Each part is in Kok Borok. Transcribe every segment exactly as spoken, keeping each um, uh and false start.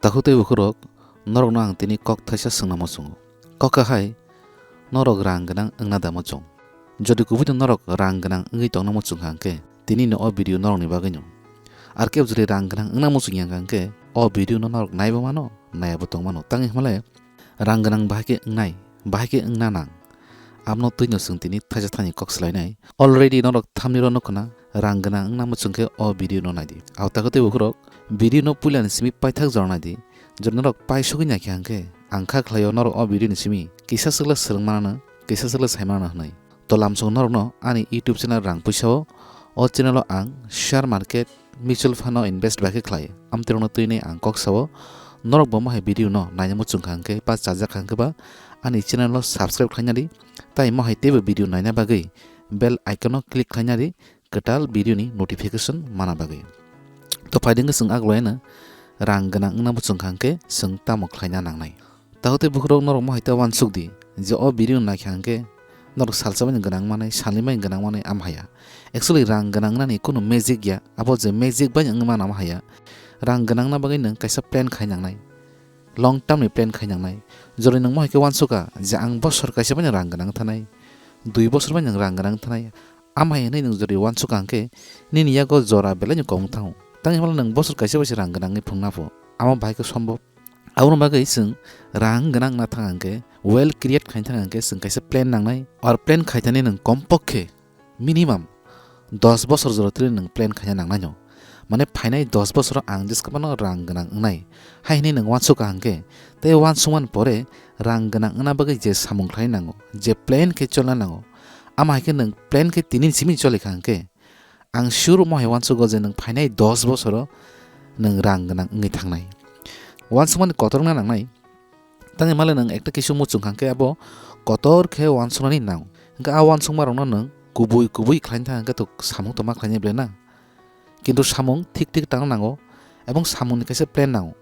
Takhuk tei bukhurok, norokno ang tini kok thaisa swngna muchungo. Kok kha hai, norok rang gwnang wngna da muchung? Jodi kubui no norok rang gwnang wngwi tongna muchung kha hwnkhe, tini no o video norokni bagwino. Ar kebo jodi rang gwnang wngna muchung ya hwnkhe, o video no norok naibo mano, naiya bo tong mano. Tangwi hwnle, rang gwnang bahai khe wngnai, bahai khe wngna nang. Abono twi no chwng tini thaisa thani kok swlainai. Already norok thumbnail o nukho na, rang gwnang wngna muchung khe o video no naidi. Abo takhuk tei bukhurok, video no puila ni simi paithak jora naidi. Jodi norok paisugwi naikha hwnkhe, ang kha khlaio norok o video ni simi kisa swkla swrwng manano, kisa swkla sai manano hwnwi. To lamsong norokno ani YouTube channel rang puisa o, o channel o ang share market, mutual fund o invest bai khe khlai. Amtwirokno twinwi ang kok sao, norok bo mohai video no naina muchung kha hwnkhe ba chajak kha hwnkhe ba ani channel o subscribe khlaina di, tai mohai teibo video naina bagwi bell icon o click khlaina di, kwtal video ni notification mana bagwi. To phaidi hwnkhe chwng agulaino rang gwnang wngna muchung kha hwnkhe chwng tamo khlaina nangnai. Takhuk tei bukhurok, norok mohai ta uansuk di je o video naikha hwnkhe norok salsa bai gwnang manai, salni bai gwnang manai, am haya. Actually rang gwnang wngnani kunu magic ya, abo je magic bai wngwi mano am haya. Rang gwnang wngna bagwi nwng kaisa plan khai nangnai, long term ni plan khai nangnai. Jodi nwng mohai khe uansukha je ang bosor kaisa bai rang gwnang thanai, dui bosor bai nwng rang gwnang thanai, am hai hwnwi nwng jodi uansukha hwnkhe nini yago jora belai no kok wng thango. Tangwi hwnle nwng bosor kaisa bai se rang gwnang wngwi phunukna pho, amo bahai khe sombob. Aboni bagwi chwng rang gwnang wngna thang hwnkhe, wealth create khaina thang hwnkhe chwng kaisa plan nangnai. Or plan khaithani nwng kom pokhe minimum dos bosor jora twi nwng plan khaina nangnaino. Mane phainai dos bosoro ang jesa phano rang gwnang wngnai hai hwnwi nwng uansukha hwnkhe, tei uansukmani pore rang gwnang wngna bagwi je samung khlaina nango, je plan khe cholna nango, amo hai khe nwng plan khe tini simi cholikha hwnkhe, ang sure omo hai uansugo je nwng phainai dos bosoro nwng rang gwnang wngwi thangnai. Uansukmani kotor wngna nangnai. Tangwi male nwng ekta kisu muchung kha hwnkhe abo kotor khe uansuknani nang. Hwnkhe a uansukmarokno nwng kubui kubui khlaina thang hwnkhe to samung tongma khlainai belai na. Kintu samung thik thik tangna nango, ebong samungni kaisa plan nango.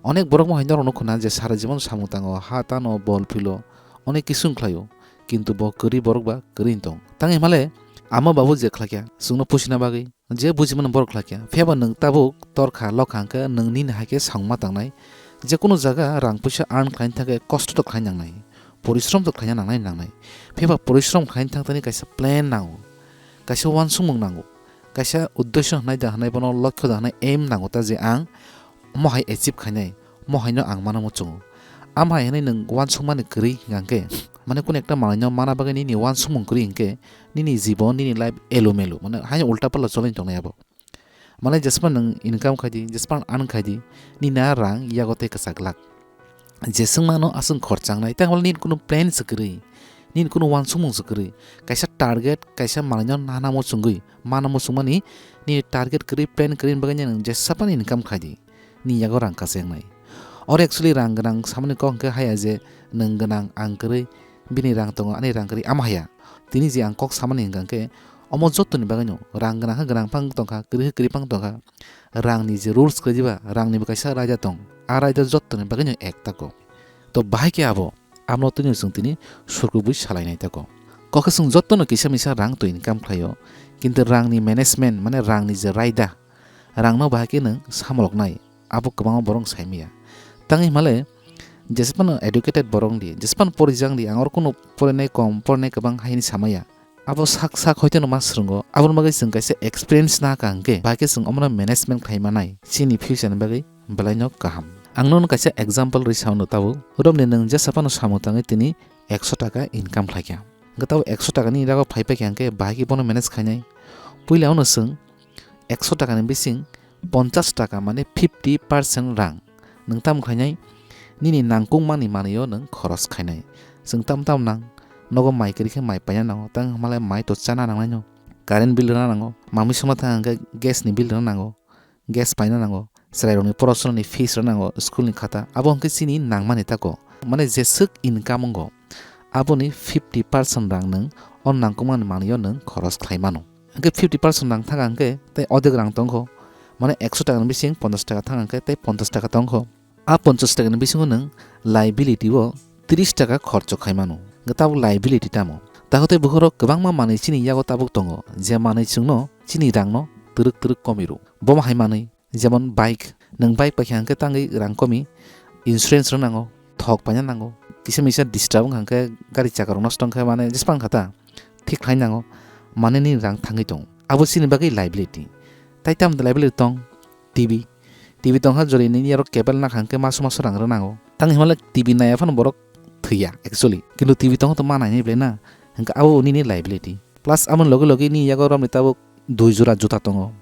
Onek borok mohai norok nukho na je sara jibon samung tango, ha tano, bol philo, onek kisu wngkhlaio, kintu bo kwrwi borok ba kwrwi wng tong. Tangwi hwnmale, ama babu je khlaikha, chwngno pusina bagwi, je bujimano borok khlaikha, phiyaba nwng tabuk torkha lokha hwnkhe nwng nini hai khe samung ma tangnai, je kunu jaga rang puisa earn khlaina thangkhe kosto to khlai nangnai, porishrom to khlaina nangnai nangnai. Phiyaba porishrom khlaina thangthani kaisa plan nango, kaisa uansukmung nango, kaisa uddesho hwnai da hwnai bono lokho da hwnai aim nango ta je ang omo hai achieve khainai, omo haino ang mano muchungo. Amo hai hwnwi nwng uansukmani kwrwi hwnkhe, mane kunu ekta manwino mana bagwi nini uansukmung kwrwi hwnkhe, nini jibon, nini life elomelo, mane haino ulta pala cholwi tongnai abo. Mane jesma nwng income khaidi, jesma earn khaidi, nini a rang yago tei kwchak glak. Jeswngmano aswk khorchangnai, tei hwnle nini kunu plan se kwrwi, nini kunu uansukmung se kwrwi, kaisa target, kaisa manwino nana muchungwi, mana muchungmani nini target kwrwi, plan kwrwi ni bagwi nwng jesa phano income khaidi, nini yago rang kasengnai. Oro actually rang gwnang samani kok hwnkhe haya je nwng gwnang, ang kwrwi, bini rang tongo, ani rang kwrwi, amo haya. Tini je ang kok samani hwnkha hwnkhe, omo jottoni bagwino rang gwnang khe gwnang phang tongkha, kwrwi khe kwrwi phang tongkha. Rangni je rules kwrwi ba, rangnibo kaisa raida tong, a raida jottoni bagwino ek tako. To bahai khe abo, abono twino chwng tini surkubui salainai tako. Kokhe chwng jottono kisa misa rang to income khlaio, kintu rangni management, mane rangni je raida, rangno bahai khe nwng samoloknai, abo kwbangma borok sai maya. Tangwi hwnmale, jesphano educated borok di, jesphano porijak di, ang oro kunu porinai kom, porinai kwbang hai hwnwi samaya. Abo sak sak hoiteno ma swrwngo, aboni bagwi chwng kaisa experience nahaka hwnkhe, bahai khe chwng omono management khlai manai, chini future ni bagwi belaino kaham. Ang nono kaisa example rwi sao no tabuk, romni nwng jesa phano samung tangwi tini ekso taka income khlaikha. Hwnkhe tabuk ekso taka ni yago phai paikha hwnkhe, bahai khe bono manage khainai. Puila ono chwng ekso taka ni bising ponchash taka, mane fifty percent rang nwng tamo khlainai, nini nangkukmani manwio nwng khoros khainai. Chwng tamo tamo nang, nogo mai kwrwi khe mai paina nango, tang hwnmale mai to chana nangnaino, current bill rwna nango, mamwi songna thang hwnkhe gas ni bill rwna nango, gas paina nango, chwrairokni porosonani fees rwna nango, school ni khata, abo hwnkhe chini nangmani tako. Mane jeswk income wngo, aboni fifty percent rang nwng o nangkukmani manwio nwng khoros khlai mano. Hwnkhe fifty percent rang thangkha hwnkhe tei odek rang tongkho, mane ekso taka ni bising ponchash taka thangkha hwnkhe tei ponchash taka tongkho. A ponchash taka ni bisingo nwng liability o tris taka khorcho khai mano, hwnkhe tabuk liability tamo? Takhuk tei bukhurok kwbangma manwi chini yago tabuk tongo, je manwi chwngno chini rangno twrwk twrwk komwi rw. Bomo hai manwi, jemon bike, Nwng bike paikha hwnkhe tangwi rang komi insurance rw nango, thok paina nango, kisa misa disturb wngkha hwnkhe gari chaka rok nosto wngkha mane jesa wngkha ta thik khlai nango, mane nini rang thangwi tongo. Abo chini bagwi liability. Tai tamo liability tong? T V. T V tongkha jori nini aro cable nakha hwnkhe maso maso rang rw nango. Tangwi hwnle T V naiya phano borok thwiya actually. Kintu T V tongkha to ma nainai belai na. Hwnkhe abo nini liability. Plus aboni loge loge nini yago romni tabuk dui jora juta tongo.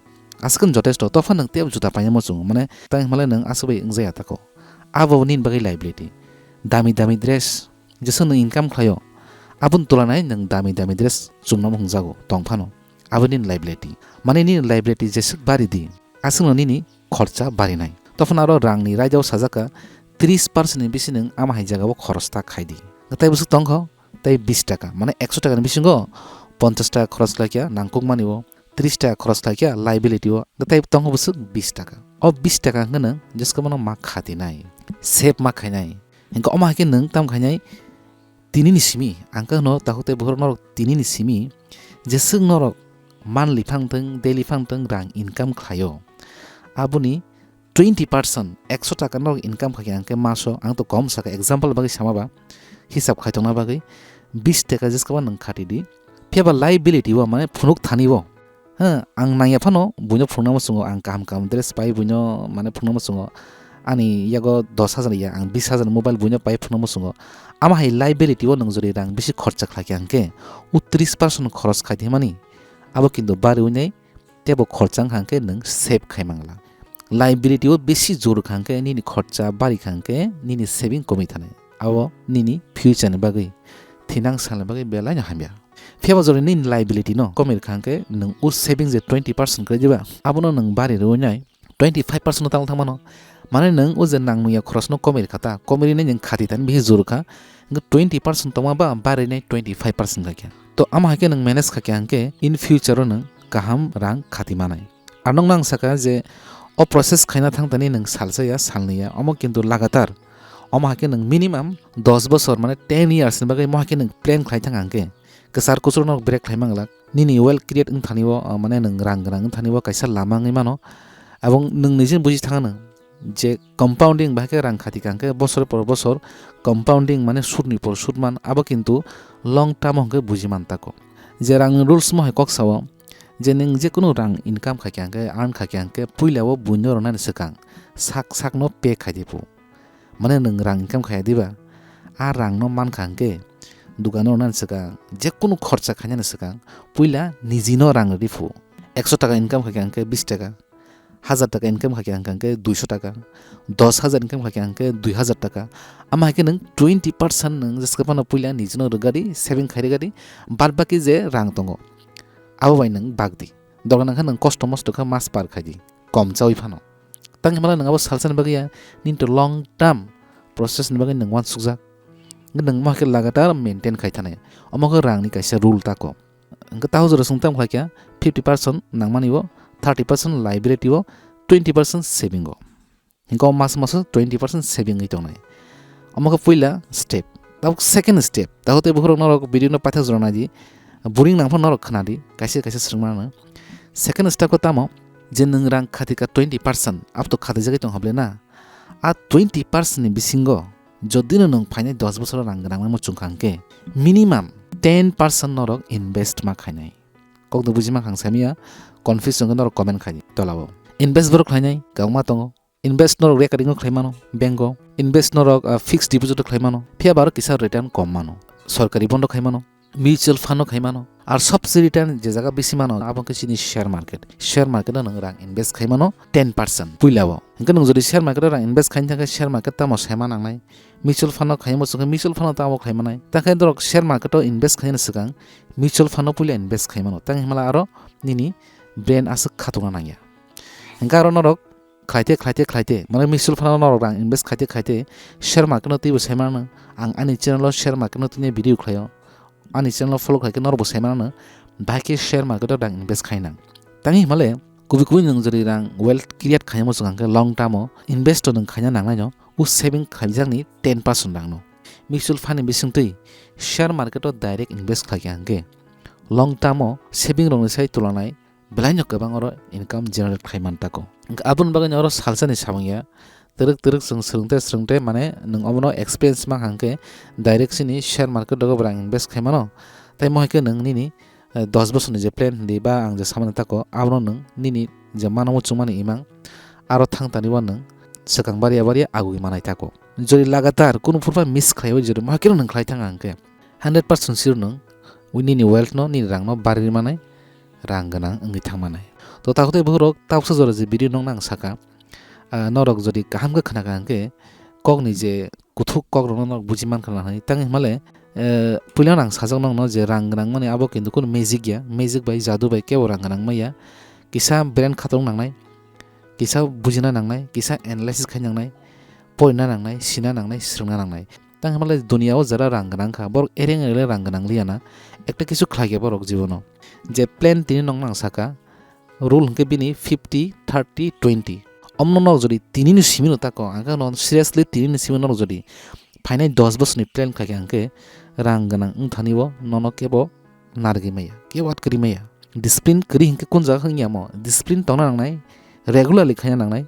Aswkhe jotesto, topha nwng tei juta paina muchungo. Mane tangwi hwnle nwng aswk bai wngjaya tako. Abo nini bagwi liability. Dami dami dress, jesa nwng income khlaio, aboni tulanai nwng dami dami dress chumnamo hwnjago, tong phano. Abo nini liability. Mane nini liability jeswk bari di, aswkno nini khorcha barinai. Tophano aro rangni raidao sajak kha, tris percent ni bisi nwng ama hai jagao khoros ta khai di. Tei bwswk tong kho, tei bis taka, mane ekso taka ni bisingo ponchas taka khoros khlai kha nangkuk mani o, tris taka khoros khlai kha liability o, tei tongo bwswk bis taka. O bis taka hwnkhe nwng jeska mano ma khatinai, save ma khainai. Hwnkhe omo hai khe nwng tam khainai tinini simi, ang khe hwno takhuk tei bukhuk norok tinini simi, jeswk norok monthly phang thwng, daily phang thwng rang income khlaio, aboni twenty percent, ekso taka norok income khaikha hwnkhe maso, ang to kom sakha, example bagwi sama ba, hisab khaitokna bagwi, bis taka jeskaba nwng khati di. Phiya ba liability o, mane phunuk thani o, ha, ang nangya phano buino phunukna muchungo, ang kaham kaham dress pai buino mane phunukna muchungo, ani yago dos hajar ya, ang bis hajar mobile buino pai phunukna muchungo. Ama hai liability o nwng jodi rang bisi khorcha khlaikha hwnkhe, o tris percent khoros khai di hwnmani, abo kintu bari wngnai, teibo khorcha wngkha hwnkhe nwng save khai mangla. Liability o bisi jor kha hwnkhe nini khorcha bari kha hwnkhe nini saving komwi thanai. Abo nini future ni bagwi, thinang salni bagwi belaino hamya. Phiya ba jora nini liability no komwi rwkha hwnkhe nwng o saving je twenty percent kwrwi diba, abono nwng bari rwinai twenty five percent no tangwi thangmano. Mane nwng o je nang nungya khorosno komwi rwkha ta, komwi rwinai nwng khati tani bihi jor kha, hwnkhe twenty percent tongma ba bari rwinai twenty five percent kha khe. To amo hai khe nwng manage kha khe hwnkhe in future o nwng kaham rang khati manai. Ar nokno ang sakha je o process khaina thang tani nwng salsa ya, salnwi ya, omo kintu lagatar. Omo hai khe nwng minimum dos bosor, mane ten years ni bagwi mo hai khe nwng plan khlai thang hwnkhe kwchar kuchur no break khlai manglak. Nini wealth create wng thani o, ah, mane nwng rang gwnang wng thani o kaisa lama wngwi mano. Abong nwng nijini buji thangano je compounding bahai khe rang khati kha hwnkhe bosor por bosor compounding, mane sudni por sud man, abo kintu long term o hwnkhe buji man tako. Je rangni rules mo hai kok sao, je nwng jekunu rang income kha khe hwnkhe, earn kha khe hwnkhe, puila o buino rwnani swkang sak sakno pay khai di phu. Mane nwng rang income khaya diba, a rangno mankha hwnkhe, dukano rwnani swkang, jekunu khorcha khainani swkang, puila nijino rang rwdi phu. Ekso taka income kha khe hwnkhe bis taka, hajar taka income kha khe hwnkha hwnkhe duiso taka, dos hajar income kha khe hwnkhe dui hajar taka. Ama hai khe nwng twenty percent nwng jeska phano puila nijino rwgadi, saving khai rwgadi, bad baki je rang tongo, abo bai nwng bagdi. Doga nangkha nwng kosto mosto khe mas par khai di, kom chaui phano. Tang himala nwng abo salsani bagwi ya, nini to long term process ni bagwi nwng uansukjak. Nwng mo hai khe lagatar maintain khai thanai. Omo khe rangni kaisa rule tako. Hwnkhe tahu jora chwng tamo khlai kha, fifty percent nangmani o, thirty percent liability o, twenty percent saving o. Hwnkhe o mas maso twenty percent saving wngwi tongnai. Omo khe puila step. Tabuk second step. Tahu tei bukhurok norok video no paithak jora naidi. Boring nang phano norok khna di. Kaisa kaisa swrwngmano. Second step khe tamo? Je nwng rang khati kha twenty percent. Abo to khati jagwi tong hable na. A twenty percent ni bisingo jodi no nwng phainai dos bosoro rang gwnang nangma chwng kha hwnkhe minimum ten percent norok invest ma khainai. Kokno buji mankha ang samiya, confuse wngkhe norok comment khai di tolao. Invest borok khlainai kwbangma tongo. Invest norok recurring o khlai mano, bank o. Invest norok, ah, fixed deposit o khlai mano. Phiya ba aro kisa return kom mano. Sorkari bondo khai mano, mutual fund o khai mano. Ar sobse return je jaga bisi mano, abo khe chini share market. Share market o nwng rang invest khai mano ten percent puila o. Hwnkhe nwng jodi share market o rang invest khaina thangkhe share market tamo saima nangnai. Mutual fund o khaimo chwngkhe mutual fund o tamo khai manai. Takhe norok share market o invest khaina swkang mutual fund o puila invest khai mano. Tang himala aro nini brain aswk khatungna nangya. Hwnkhe aro norok khlaite, khlaite, khlaite, mane mutual fund o norok rang invest khlaite, khlaite, share market no twibo sai mano. Ang ani channel o share market no tini video khlaio. Ani channel o follow khlaikhe norokbo sai mano. Bahai khe share market o rang invest khainang. Tang himale, kubi kubi nwng jodi rang wealth create khaina muchung hwnkhe long term o invest o nwng khaina nangnai no, o saving khaijakni ten percent rang no. Mutual fund ni bisingtwi share market o direct invest khlaikhe hwnkhe long term o saving rokni sai tulanai belaino kwbang oro income generate khlai man tako. Hwnkhe aboni bagwi oro salsani samung ya, twrwk twrwk chwng swrwngte swrwngte mane nwng obono experience mang hangkhe direct chini share market rogo bo rang invest khai mano. Tai mohai khe nwng nini, eh, dos bosorni je plan hindi ba ang je samani tako, abono nwng nini je mano muchungmani imang aro thang tani bo nwng swkang baria baria agugwi manai tako. Jodi lagatar kunu phurba miss khlaiwi jodi mohai khe nwng khlai thang hangkhe hundred percent sure nwng nini wealth no, nini rang no bari manai, rang gwnang wngwi thang manai. To takhuk tei bukhuk rok, tabuksa jora je video nokno ang saka, ah, norok jodi kaham khe khna kha hwnkhe kokni je kuthuk kok rokno norok buji man khna hwnwi. Tang hwnmale, eh, puila ang sajak nokno je rang gwnang mani abo kintu kunu magic ya, magic bai jadu bai kebo rang gwnang maya. Kisa brain khatung nangnai, kisa bujina nangnai, kisa analysis khaina nangnai, porina nangnai, sina nangnai, swrwngna nangnai. Tang hwnmale dunia o jara rang gwnang kha, borok ereng ereng rang gwnang liya na, ekta kisu khlai khe borok jibono. Je plan tini nokno ang saka, rule hwnkhe bini fifty thirty twenty. Omno norok jodi tini ni simi no tako, ang khe no seriously tini ni simi norok jodi phainai dos bosorni plan khlai khe hwnkhe rang gwnang wngthani bo nono kebo narwgwi maya, kebo atkwrwi maya. Discipline kwrwi hwnkhe kun jaga wngya mo? Discipline tongna nangnai, regularly khaina nangnai.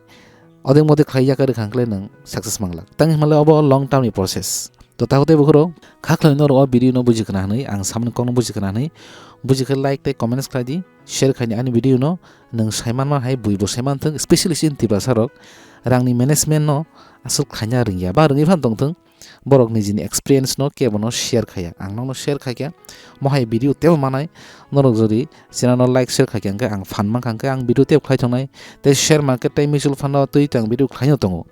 Odek modek khlai ya kwrwi kha hwnkhe nwng success manglak. Tang hwnmale obo long term ni process. To takhuk tei bukhuk rok, kha khlai norok o video no buji khna hwnwi, ang samani kokno buji khna hwnwi, buji khe like tei comments khlai di, share khlai di ani video no, nwng sai man man hai buibo sai man thwng, specially chini Tiprasa rok rangni management no aswk khlaina rwngya ba rwngwi phan tong thwng, borok nijini experience no kebo no share khaiya, ang nokno share khaikha, mohai video tebo manai, norok jodi channel no like share khaikha hwnkhe ang phan mankha hwnkhe ang video tebo khlai tongnai, tei share market tei mutual fund o twi tang video khlaino tongo,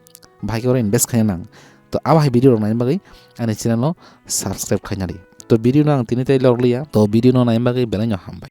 bahai khe oro invest khaina nang. To abo hai video rok naina bagwi ani channel no subscribe khaina di. To video no ang tini tei lorliya, to video no naina bagwi belai no hambai.